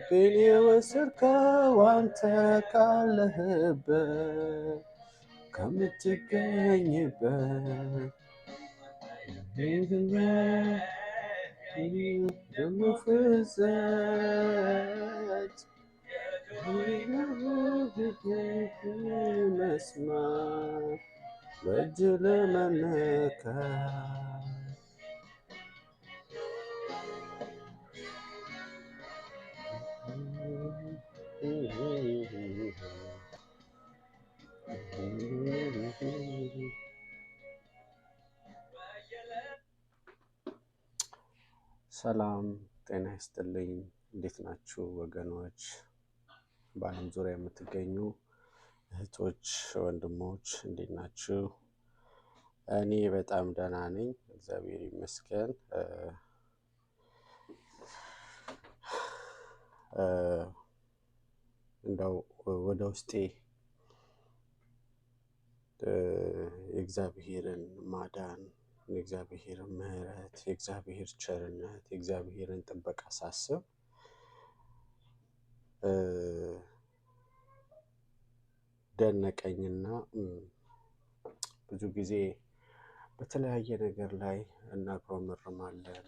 ልቤን የወሰድከው አንተ ካለህበት ከምትገኝበት ደግሞ ፍዘት መስማት በእጅ ለመነካት። ሰላም ጤና ይስጥልኝ። እንዴት ናችሁ ወገኖች? በዓለም ዙሪያ የምትገኙ እህቶች፣ ወንድሞች እንዴት ናችሁ? እኔ በጣም ደህና ነኝ፣ እግዚአብሔር ይመስገን። እንደው ወደ ውስጤ የእግዚአብሔርን ማዳን፣ የእግዚአብሔርን ምሕረት፣ የእግዚአብሔር ቸርነት፣ የእግዚአብሔርን ጥበቃ ሳስብ ደነቀኝና ብዙ ጊዜ በተለያየ ነገር ላይ እናጉረመርማለን።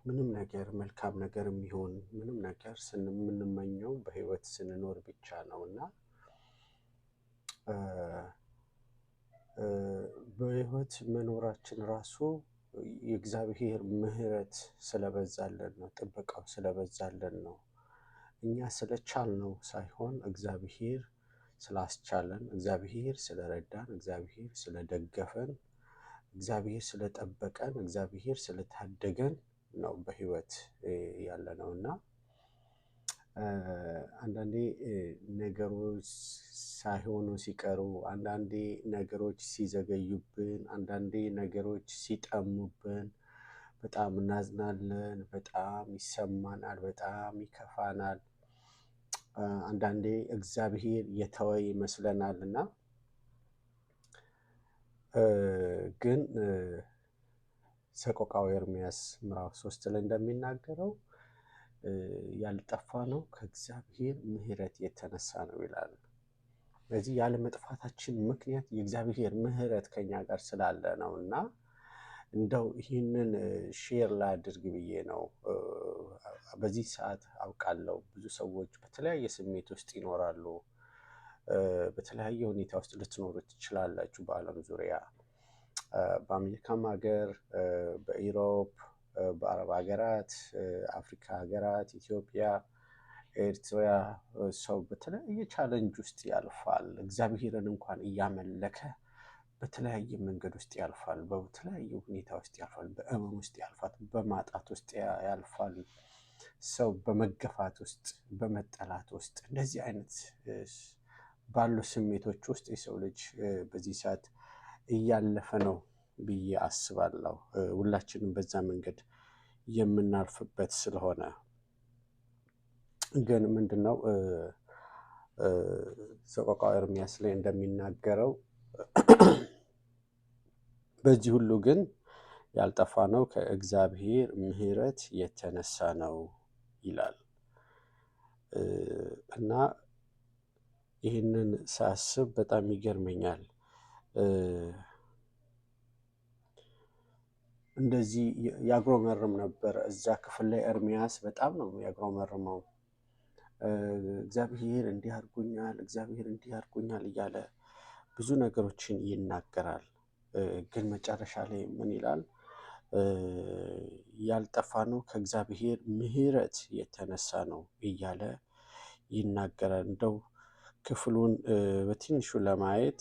ምንም ነገር መልካም ነገር የሚሆን ምንም ነገር የምንመኘው በሕይወት ስንኖር ብቻ ነው እና በሕይወት መኖራችን ራሱ የእግዚአብሔር ምሕረት ስለበዛልን ነው፣ ጥበቃው ስለበዛልን ነው። እኛ ስለቻልነው ሳይሆን እግዚአብሔር ስላስቻለን፣ እግዚአብሔር ስለረዳን፣ እግዚአብሔር ስለደገፈን፣ እግዚአብሔር ስለጠበቀን፣ እግዚአብሔር ስለታደገን ነው በሕይወት ያለ ነው እና አንዳንዴ ነገሮች ሳይሆኑ ሲቀሩ፣ አንዳንዴ ነገሮች ሲዘገዩብን፣ አንዳንዴ ነገሮች ሲጠሙብን በጣም እናዝናለን፣ በጣም ይሰማናል፣ በጣም ይከፋናል። አንዳንዴ እግዚአብሔር የተወ ይመስለናል እና ግን ሰቆቃወ ኤርምያስ ምዕራፍ 3 ላይ እንደሚናገረው ያልጠፋ ነው ከእግዚአብሔር ምሕረት የተነሳ ነው ይላል። በዚህ ያለ መጥፋታችን ምክንያት የእግዚአብሔር ምሕረት ከኛ ጋር ስላለ ነው እና እንደው ይህንን share ላድርግ ብዬ ነው። በዚህ ሰዓት አውቃለሁ ብዙ ሰዎች በተለያየ ስሜት ውስጥ ይኖራሉ። በተለያየ ሁኔታ ውስጥ ልትኖሩ ትችላላችሁ። በዓለም ዙሪያ በአሜሪካም ሀገር፣ በ Europe፣ በአረብ ሀገራት፣ አፍሪካ ሀገራት፣ ኢትዮጵያ፣ ኤርትራ ሰው በተለያየ challenge ውስጥ ያልፋል። እግዚአብሔርን እንኳን እያመለከ በተለያየ መንገድ ውስጥ ያልፋል። በተለያየ ሁኔታ ውስጥ ያልፋል። በእመም ውስጥ ያልፋል። በማጣት ውስጥ ያልፋል። ሰው በመገፋት ውስጥ፣ በመጠላት ውስጥ እንደዚህ አይነት ባሉ ስሜቶች ውስጥ የሰው ልጅ በዚህ ሰዓት እያለፈ ነው ብዬ አስባለሁ። ሁላችንም በዛ መንገድ የምናልፍበት ስለሆነ ግን ምንድነው ሰቆቃወ ኤርምያስ ላይ እንደሚናገረው በዚህ ሁሉ ግን ያልጠፋ ነው ከእግዚአብሔር ምሕረት የተነሳ ነው ይላል እና ይህንን ሳስብ በጣም ይገርመኛል። እንደዚህ ያጉረመርም ነበር። እዛ ክፍል ላይ ኤርምያስ በጣም ነው ያጉረመርመው። እግዚአብሔር እንዲህ አድርጎኛል፣ እግዚአብሔር እንዲህ አድርጎኛል እያለ ብዙ ነገሮችን ይናገራል። ግን መጨረሻ ላይ ምን ይላል? ያልጠፋ ነው ከእግዚአብሔር ምሕረት የተነሳ ነው እያለ ይናገራል። እንደው ክፍሉን በትንሹ ለማየት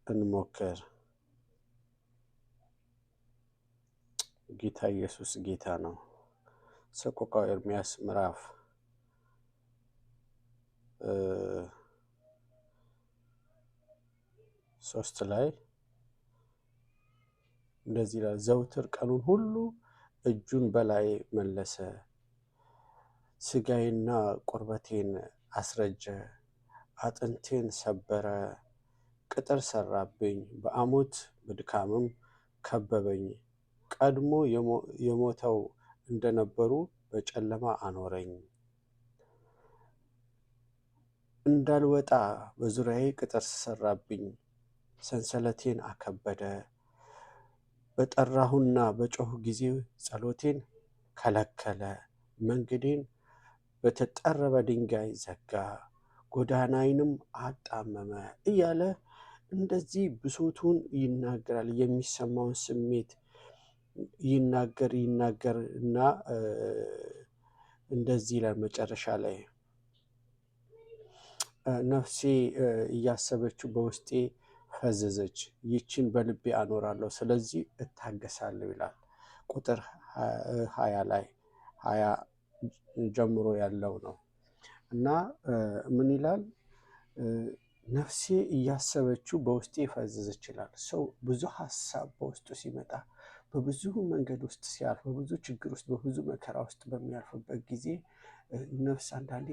እንሞክር። ጌታ ኢየሱስ ጌታ ነው። ሰቆቃወ ኤርምያስ ምዕራፍ 3 ላይ እንደዚህ ይላል፣ ዘውትር ቀኑን ሁሉ እጁን በላይ መለሰ፣ ስጋዬና ቁርበቴን አስረጀ፣ አጥንቴን ሰበረ፣ ቅጥር ሰራብኝ፣ በአሞት በድካምም ከበበኝ። ቀድሞ የሞተው እንደነበሩ በጨለማ አኖረኝ። እንዳልወጣ በዙሪያዬ ቅጥር ሰራብኝ፣ ሰንሰለቴን አከበደ። በጠራሁና በጮህ ጊዜ ጸሎቴን ከለከለ። መንገዴን በተጠረበ ድንጋይ ዘጋ፣ ጎዳናዬንም አጣመመ እያለ እንደዚህ ብሶቱን ይናገራል። የሚሰማውን ስሜት ይናገር ይናገር እና እንደዚህ ይላል መጨረሻ ላይ ነፍሴ እያሰበችው በውስጤ ፈዘዘች፣ ይችን በልቤ አኖራለሁ፣ ስለዚህ እታገሳለሁ ይላል። ቁጥር 20 ላይ 20 ጀምሮ ያለው ነው እና ምን ይላል? ነፍሴ እያሰበችው በውስጤ ፈዘዘች ይላል። ሰው ብዙ ሀሳብ በውስጡ ሲመጣ፣ በብዙ መንገድ ውስጥ ሲያልፍ፣ በብዙ ችግር ውስጥ፣ በብዙ መከራ ውስጥ በሚያልፍበት ጊዜ ነፍስ አንዳንዴ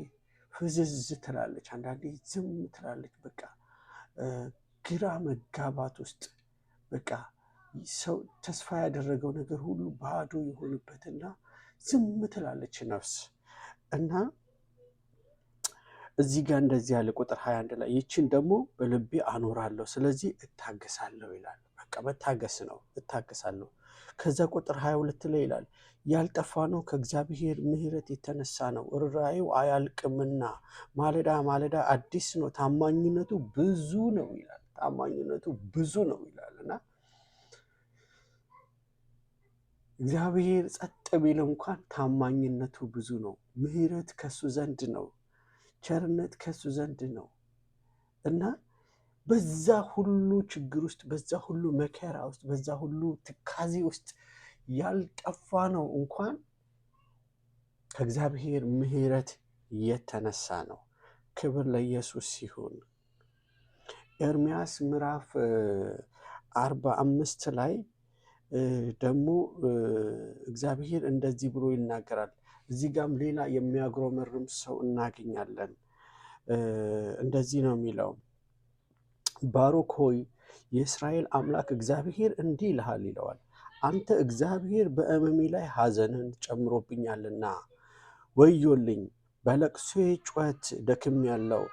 ፍዝዝ ትላለች፣ አንዳንዴ ዝም ትላለች። በቃ ግራ መጋባት ውስጥ፣ በቃ ሰው ተስፋ ያደረገው ነገር ሁሉ ባዶ የሆንበትና ዝም ትላለች ነፍስ። እና እዚህ ጋር እንደዚህ ያለ ቁጥር 21 ላይ ይችን ደግሞ በልቤ አኖራለሁ፣ ስለዚህ እታገሳለሁ ይላል። በቃ መታገስ ነው፣ እታገሳለሁ። ከዛ ቁጥር 22 ላይ ይላል፣ ያልጠፋ ነው ከእግዚአብሔር ምሕረት የተነሳ ነው፣ ርኅራኄው አያልቅምና ማለዳ ማለዳ አዲስ ነው፣ ታማኝነቱ ብዙ ነው ይላል። ታማኝነቱ ብዙ ነው ይላል። እና እግዚአብሔር ጸጥ ቢል እንኳን ታማኝነቱ ብዙ ነው። ምሕረት ከሱ ዘንድ ነው። ቸርነት ከሱ ዘንድ ነው። እና በዛ ሁሉ ችግር ውስጥ፣ በዛ ሁሉ መከራ ውስጥ፣ በዛ ሁሉ ትካዜ ውስጥ ያልጠፋ ነው እንኳን ከእግዚአብሔር ምሕረት የተነሳ ነው። ክብር ለኢየሱስ ሲሆን ኤርምያስ ምዕራፍ 45 ላይ ደግሞ እግዚአብሔር እንደዚህ ብሎ ይናገራል። እዚህ ጋም ሌላ የሚያጉረመርም ሰው እናገኛለን። እንደዚህ ነው የሚለው፣ ባሮክ ሆይ፣ የእስራኤል አምላክ እግዚአብሔር እንዲህ ይልሃል ይለዋል። አንተ እግዚአብሔር በሕመሜ ላይ ሐዘንን ጨምሮብኛልና ወዮልኝ፣ በለቅሶዬ ጩኸት ደክሜያለሁ፣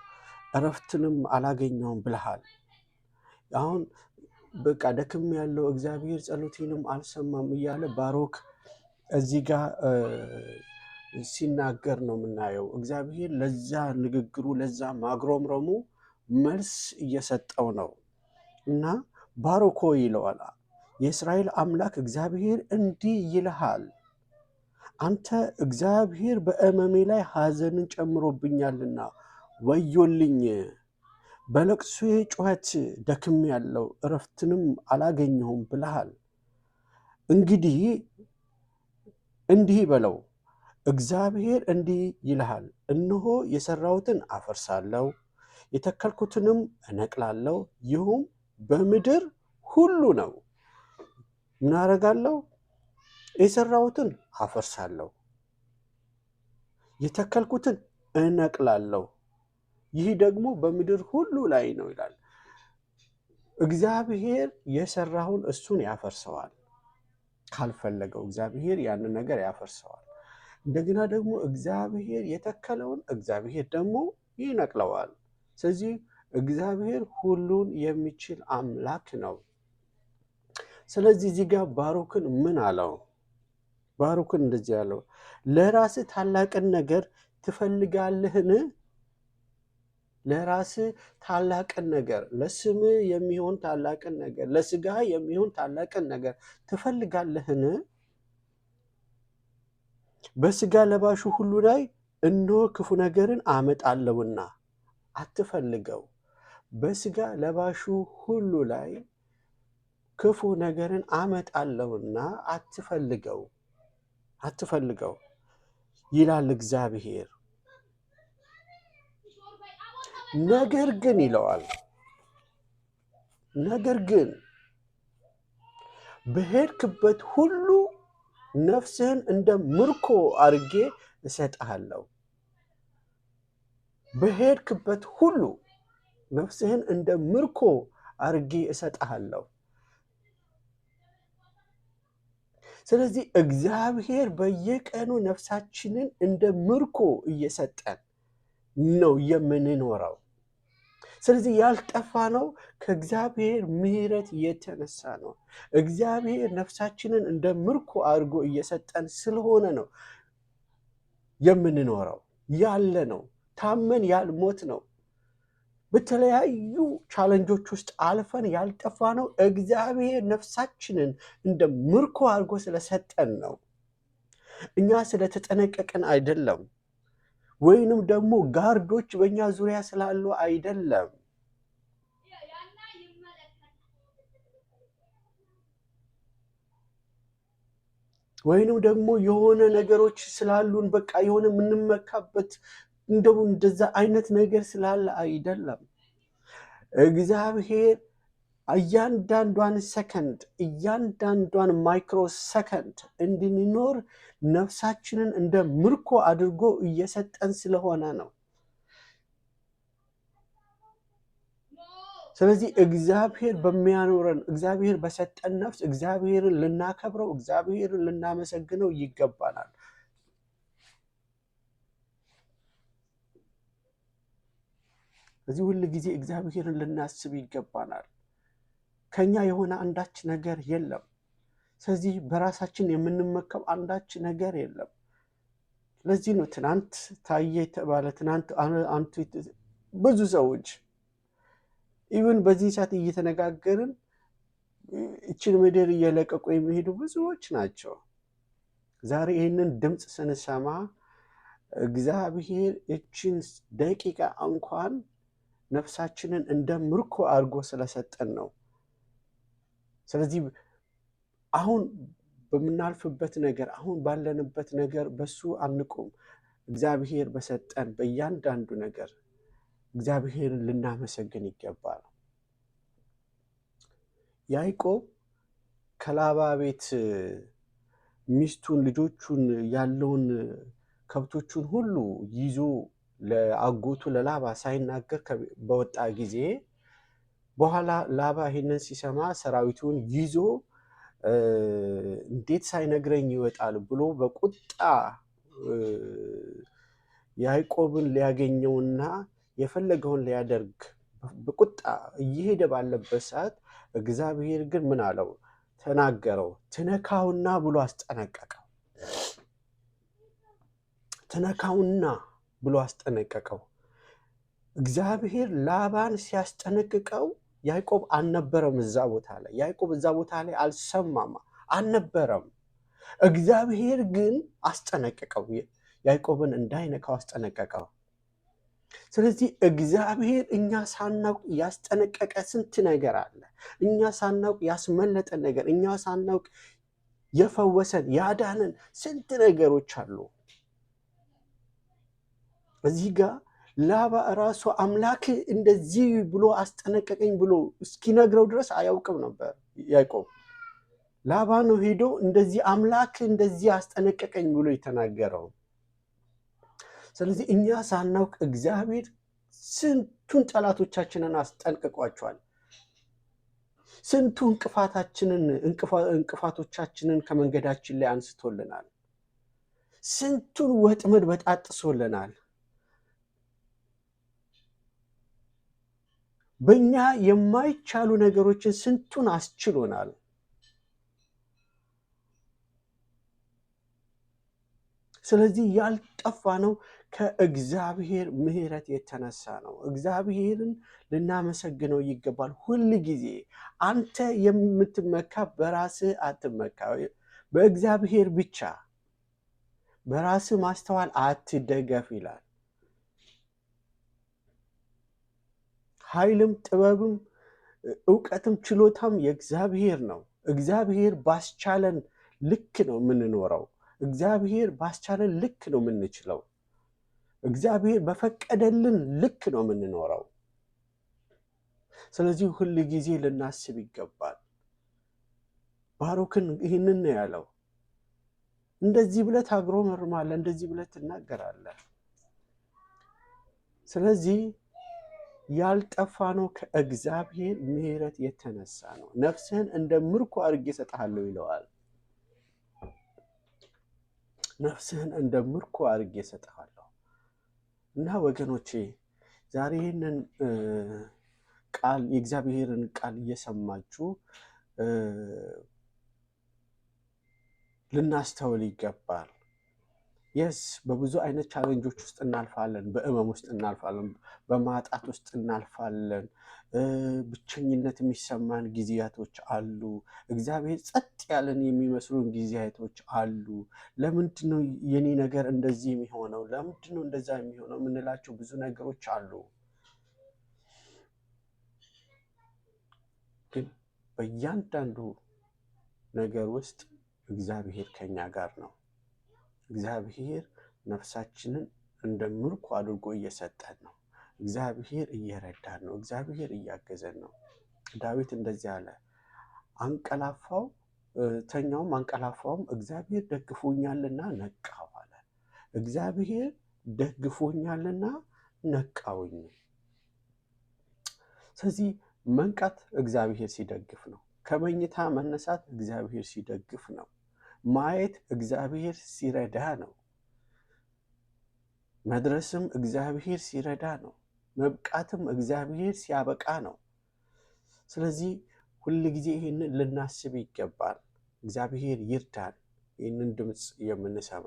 እረፍትንም አላገኘውም ብለሃል። አሁን በቃ ደክሜያለሁ፣ እግዚአብሔር ጸሎቴንም አልሰማም እያለ ባሮክ እዚህ ጋር ሲናገር ነው የምናየው። እግዚአብሔር ለዛ ንግግሩ፣ ለዛ ማጉረምረሙ መልስ እየሰጠው ነው። እና ባሮክ ሆይ ይለዋል፣ የእስራኤል አምላክ እግዚአብሔር እንዲህ ይልሃል፣ አንተ እግዚአብሔር በሕመሜ ላይ ሐዘንን ጨምሮብኛልና ወዮልኝ፣ በለቅሶዬ ጩኸት ደክሜያለሁ፣ እረፍትንም አላገኘሁም ብለሃል። እንግዲህ እንዲህ በለው፣ እግዚአብሔር እንዲህ ይልሃል፣ እነሆ የሰራሁትን አፈርሳለሁ፣ የተከልኩትንም እነቅላለሁ፣ ይሁም በምድር ሁሉ ነው። ምን አደርጋለሁ? የሰራሁትን አፈርሳለሁ፣ የተከልኩትን እነቅላለሁ፣ ይህ ደግሞ በምድር ሁሉ ላይ ነው ይላል። እግዚአብሔር የሰራውን እሱን ያፈርሰዋል። ካልፈለገው እግዚአብሔር ያንን ነገር ያፈርሰዋል። እንደገና ደግሞ እግዚአብሔር የተከለውን እግዚአብሔር ደግሞ ይነቅለዋል። ስለዚህ እግዚአብሔር ሁሉን የሚችል አምላክ ነው። ስለዚህ እዚህ ጋር ባሮክን ምን አለው? ባሮክን እንደዚህ ያለው፣ ለራስህ ታላቅን ነገር ትፈልጋለህን? ለራስህ ታላቅን ነገር፣ ለስምህ የሚሆን ታላቅን ነገር፣ ለስጋህ የሚሆን ታላቅን ነገር ትፈልጋለህን? በስጋ ለባሹ ሁሉ ላይ እነሆ ክፉ ነገርን አመጣለሁና አትፈልገው። በስጋ ለባሹ ሁሉ ላይ ክፉ ነገርን አመጣለሁና አትፈልገው፣ አትፈልገው ይላል እግዚአብሔር። ነገር ግን ይለዋል፣ ነገር ግን በሄድክበት ሁሉ ነፍስህን እንደ ምርኮ አድርጌ እሰጥሃለሁ። በሄድክበት ሁሉ ነፍስህን እንደ ምርኮ አድርጌ እሰጥሃለሁ። ስለዚህ እግዚአብሔር በየቀኑ ነፍሳችንን እንደ ምርኮ እየሰጠን ነው የምንኖረው። ስለዚህ ያልጠፋ ነው ከእግዚአብሔር ምሕረት የተነሳ ነው። እግዚአብሔር ነፍሳችንን እንደ ምርኮ አድርጎ እየሰጠን ስለሆነ ነው የምንኖረው ያለ ነው። ታመን ያልሞት ነው። በተለያዩ challenge ኦች ውስጥ አልፈን ያልጠፋ ነው እግዚአብሔር ነፍሳችንን እንደ ምርኮ አድርጎ ስለሰጠን ነው። እኛ ስለተጠነቀቅን አይደለም፣ ወይንም ደግሞ guard ኦች በእኛ ዙሪያ ስላሉ አይደለም። ወይንም ደግሞ የሆነ ነገሮች ስላሉን በቃ የሆነ የምንመካበት እንደው እንደዛ አይነት ነገር ስላለ አይደለም። እግዚአብሔር እያንዳንዷን ሰከንድ፣ እያንዳንዷን micro second እንድንኖር ነፍሳችንን እንደ ምርኮ አድርጎ እየሰጠን ስለሆነ ነው። ስለዚህ እግዚአብሔር በሚያኖረን፣ እግዚአብሔር በሰጠን ነፍስ እግዚአብሔርን ልናከብረው፣ እግዚአብሔርን ልናመሰግነው ይገባናል። እዚህ ሁል ጊዜ እግዚአብሔርን ልናስብ ይገባናል። ከኛ የሆነ አንዳች ነገር የለም። ስለዚህ በራሳችን የምንመከው አንዳች ነገር የለም። ለዚህ ነው ትናንት ታየ የተባለ፣ ትናንት አንቱ ብዙ ሰዎች even በዚህ ሰዓት እየተነጋገርን እችን ምድር እየለቀቁ የሚሄዱ ብዙዎች ናቸው። ዛሬ ይህንን ድምፅ ስንሰማ እግዚአብሔር እችን ደቂቃ እንኳን ነፍሳችንን እንደ ምርኮ አድርጎ ስለሰጠን ነው። ስለዚህ አሁን በምናልፍበት ነገር፣ አሁን ባለንበት ነገር በሱ አንቁም። እግዚአብሔር በሰጠን በእያንዳንዱ ነገር እግዚአብሔርን ልናመሰግን ይገባል። ያዕቆብ ከላባ ቤት ሚስቱን፣ ልጆቹን፣ ያለውን ከብቶቹን ሁሉ ይዞ ለአጎቱ ለላባ ሳይናገር በወጣ ጊዜ፣ በኋላ ላባ ይህንን ሲሰማ ሰራዊቱን ይዞ እንዴት ሳይነግረኝ ይወጣል ብሎ በቁጣ ያዕቆብን ሊያገኘውና የፈለገውን ሊያደርግ በቁጣ እየሄደ ባለበት ሰዓት እግዚአብሔር ግን ምን አለው? ተናገረው። ትነካውና ብሎ አስጠነቀቀው። ትነካውና ብሎ አስጠነቀቀው። እግዚአብሔር ላባን ሲያስጠነቅቀው ያዕቆብ አልነበረም እዛ ቦታ ላይ። ያዕቆብ እዛ ቦታ ላይ አልሰማም፣ አልነበረም። እግዚአብሔር ግን አስጠነቀቀው፣ ያዕቆብን እንዳይነካው አስጠነቀቀው። ስለዚህ እግዚአብሔር እኛ ሳናውቅ ያስጠነቀቀ ስንት ነገር አለ። እኛ ሳናውቅ ያስመለጠን ነገር፣ እኛ ሳናውቅ የፈወሰን፣ ያዳነን ስንት ነገሮች አሉ። እዚህ ጋር ላባ ራሱ አምላክ እንደዚህ ብሎ አስጠነቀቀኝ ብሎ እስኪነግረው ድረስ አያውቅም ነበር ያዕቆብ። ላባ ነው ሄዶ እንደዚህ አምላክ እንደዚህ አስጠነቀቀኝ ብሎ የተናገረው። ስለዚህ እኛ ሳናውቅ እግዚአብሔር ስንቱን ጠላቶቻችንን አስጠንቅቋቸዋል። ስንቱ እንቅፋቶቻችንን ከመንገዳችን ላይ አንስቶልናል። ስንቱን ወጥመድ በጣጥሶልናል። በእኛ የማይቻሉ ነገሮችን ስንቱን አስችሎናል። ስለዚህ ያልጠፋ ነው ከእግዚአብሔር ምሕረት የተነሳ ነው። እግዚአብሔርን ልናመሰግነው ይገባል ሁል ጊዜ። አንተ የምትመካ በራስህ አትመካ፣ በእግዚአብሔር ብቻ፣ በራስህ ማስተዋል አትደገፍ ይላል። ኃይልም ጥበብም እውቀትም ችሎታም የእግዚአብሔር ነው። እግዚአብሔር ባስቻለን ልክ ነው የምንኖረው። እግዚአብሔር ባስቻለን ልክ ነው የምንችለው። እግዚአብሔር በፈቀደልን ልክ ነው የምንኖረው። ስለዚህ ሁል ጊዜ ልናስብ ይገባል። ባሮክን ይህንን ነው ያለው። እንደዚህ ብለህ ታጉረመርማለህ፣ እንደዚህ ብለህ ትናገራለህ። ስለዚህ ያልጠፋ ነው ከእግዚአብሔር ምሕረት የተነሳ ነው። ነፍስህን እንደ ምርኮ አድርጌ እሰጥሃለሁ ይለዋል። ነፍስህን እንደ ምርኮ አድርጌ እሰጥሃለሁ። እና ወገኖቼ፣ ዛሬ ይህንን ቃል፣ የእግዚአብሔርን ቃል እየሰማችሁ ልናስተውል ይገባል። Yes፣ በብዙ አይነት challenge ኦች ውስጥ እናልፋለን። በህመም ውስጥ እናልፋለን። በማጣት ውስጥ እናልፋለን። ብቸኝነት የሚሰማን ጊዜያቶች አሉ። እግዚአብሔር ጸጥ ያለን የሚመስሉን ጊዜያቶች አሉ። ለምንድን ነው የኔ ነገር እንደዚህ የሚሆነው? ለምንድን ነው እንደዛ የሚሆነው? የምንላቸው ብዙ ነገሮች አሉ። ግን በእያንዳንዱ ነገር ውስጥ እግዚአብሔር ከኛ ጋር ነው። እግዚአብሔር ነፍሳችንን እንደ ምርኮ አድርጎ እየሰጠን ነው። እግዚአብሔር እየረዳን ነው። እግዚአብሔር እያገዘን ነው። ዳዊት እንደዚህ አለ፣ አንቀላፋው ተኛውም አንቀላፋውም እግዚአብሔር ደግፎኛልና ነቃው አለ። እግዚአብሔር ደግፎኛልና ነቃውኝ። ስለዚህ መንቃት እግዚአብሔር ሲደግፍ ነው። ከመኝታ መነሳት እግዚአብሔር ሲደግፍ ነው። ማየት እግዚአብሔር ሲረዳ ነው። መድረስም እግዚአብሔር ሲረዳ ነው። መብቃትም እግዚአብሔር ሲያበቃ ነው። ስለዚህ ሁል ጊዜ ይህንን ልናስብ ይገባል። እግዚአብሔር ይርዳን ይህንን ድምፅ የምንሰማ።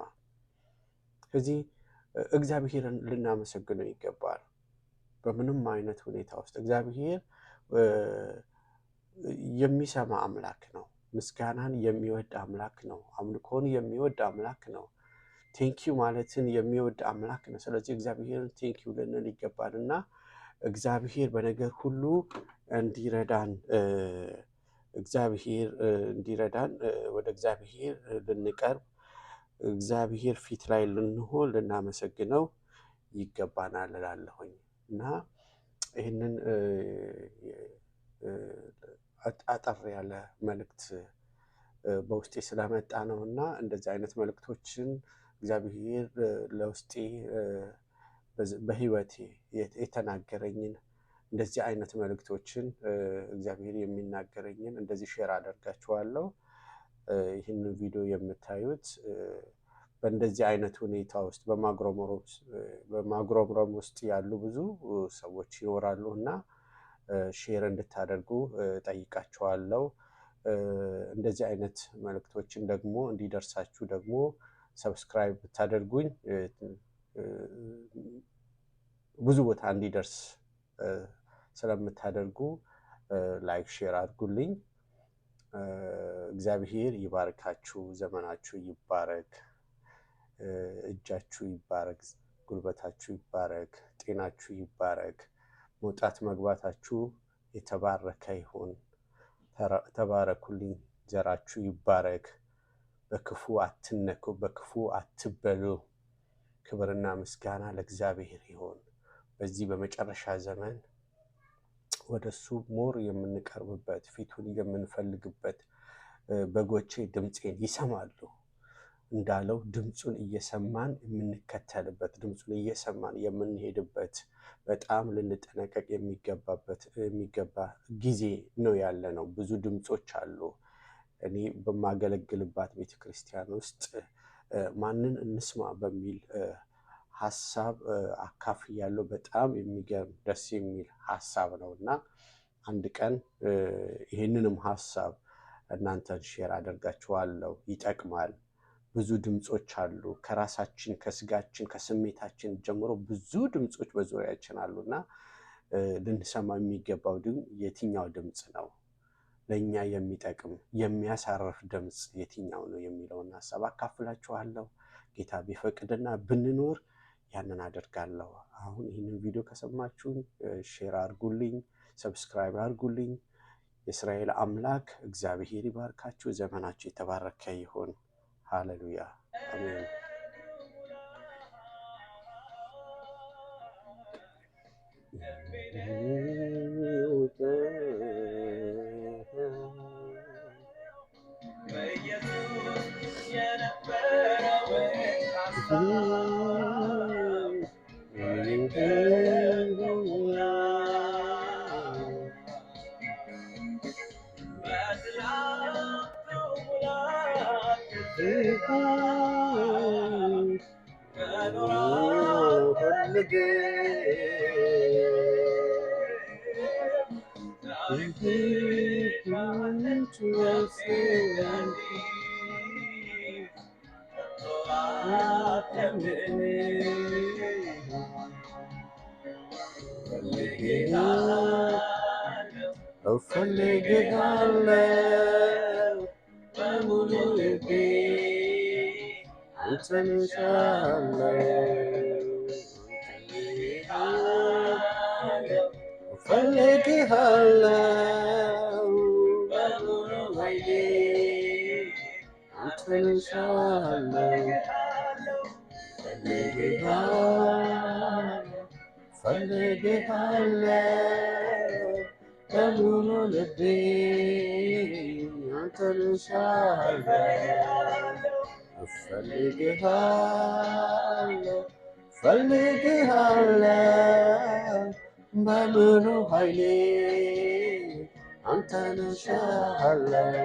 ስለዚህ እግዚአብሔርን ልናመሰግነው ይገባል። በምንም አይነት ሁኔታ ውስጥ እግዚአብሔር የሚሰማ አምላክ ነው። ምስጋናን የሚወድ አምላክ ነው። አምልኮን የሚወድ አምላክ ነው። Thank you ማለትን የሚወድ አምላክ ነው። ስለዚህ እግዚአብሔርን thank you ልንል ይገባል እና እግዚአብሔር በነገር ሁሉ እንዲረዳን፣ እግዚአብሔር እንዲረዳን ወደ እግዚአብሔር ልንቀርብ፣ እግዚአብሔር ፊት ላይ ልንሆን፣ ልናመሰግነው ይገባናል እላለሁኝ። እና ይህንን አጠር ያለ መልእክት በውስጤ ስለመጣ ነው። እና እንደዚህ አይነት መልእክቶችን እግዚአብሔር ለውስጤ በህይወቴ የተናገረኝን እንደዚህ አይነት መልእክቶችን፣ እግዚአብሔር የሚናገረኝን እንደዚህ share አደርጋችኋለሁ። ይህንን ቪዲዮ የምታዩት በእንደዚህ አይነት ሁኔታ ውስጥ በማጉረምረም ውስጥ ያሉ ብዙ ሰዎች ይኖራሉ እና share እንድታደርጉ ጠይቃችኋለሁ። እንደዚህ አይነት መልእክቶችን ደግሞ እንዲደርሳችሁ ደግሞ subscribe ብታደርጉኝ ብዙ ቦታ እንዲደርስ ስለምታደርጉ like፣ share አድርጉልኝ። እግዚአብሔር ይባርካችሁ፣ ዘመናችሁ ይባረክ፣ እጃችሁ ይባረክ፣ ጉልበታችሁ ይባረክ፣ ጤናችሁ ይባረክ፣ መውጣት መግባታችሁ የተባረከ ይሁን። ተባረኩልኝ። ዘራችሁ ይባረክ። በክፉ አትነኩ፣ በክፉ አትበሉ። ክብርና ምስጋና ለእግዚአብሔር ይሁን። በዚህ በመጨረሻ ዘመን ወደ እሱ more የምንቀርብበት፣ ፊቱን የምንፈልግበት፣ በጎቼ ድምፄን ይሰማሉ እንዳለው ድምፁን እየሰማን የምንከተልበት፣ ድምፁን እየሰማን የምንሄድበት፣ በጣም ልንጠነቀቅ የሚገባበት የሚገባ ጊዜ ነው ያለ ነው። ብዙ ድምፆች አሉ። እኔ በማገለግልባት ቤተክርስቲያን ውስጥ ማንን እንስማ በሚል ሀሳብ አካፍያለሁ። በጣም የሚገርም ደስ የሚል ሀሳብ ነው እና አንድ ቀን ይህንንም ሀሳብ እናንተን share አደርጋችኋለሁ። ይጠቅማል። ብዙ ድምፆች አሉ። ከራሳችን፣ ከስጋችን፣ ከስሜታችን ጀምሮ ብዙ ድምፆች በዙሪያችን አሉና ልንሰማ የሚገባው የትኛው ድምፅ ነው? ለእኛ የሚጠቅም፣ የሚያሳርፍ ድምፅ የትኛው ነው የሚለውን ሀሳብ አካፍላችኋለሁ። ጌታ ቢፈቅድና ብንኖር ያንን አደርጋለሁ። አሁን ይህንን ቪዲዮ ከሰማችሁኝ share አድርጉልኝ፣ subscribe አድርጉልኝ። የእስራኤል አምላክ እግዚአብሔር ይባርካችሁ። ዘመናችሁ የተባረከ ይሁን። ሃሌሉያ፣ አሜን። እፈልግሃለሁ በሙሉ ልቤ፣ አንተን እሻለሁ። እፈልግሃለሁ በሙሉ ኃይሌ፣ አንተን እሻለሁ። እፈልግሃለሁ፣ እፈልግሃለሁ በሙሉ ልቤ፣ አንተን እሻለሁ። እፈልግሃለሁ፣ እፈልግሃለሁ በሙሉ ኃይሌ፣ አንተን እሻለሁ።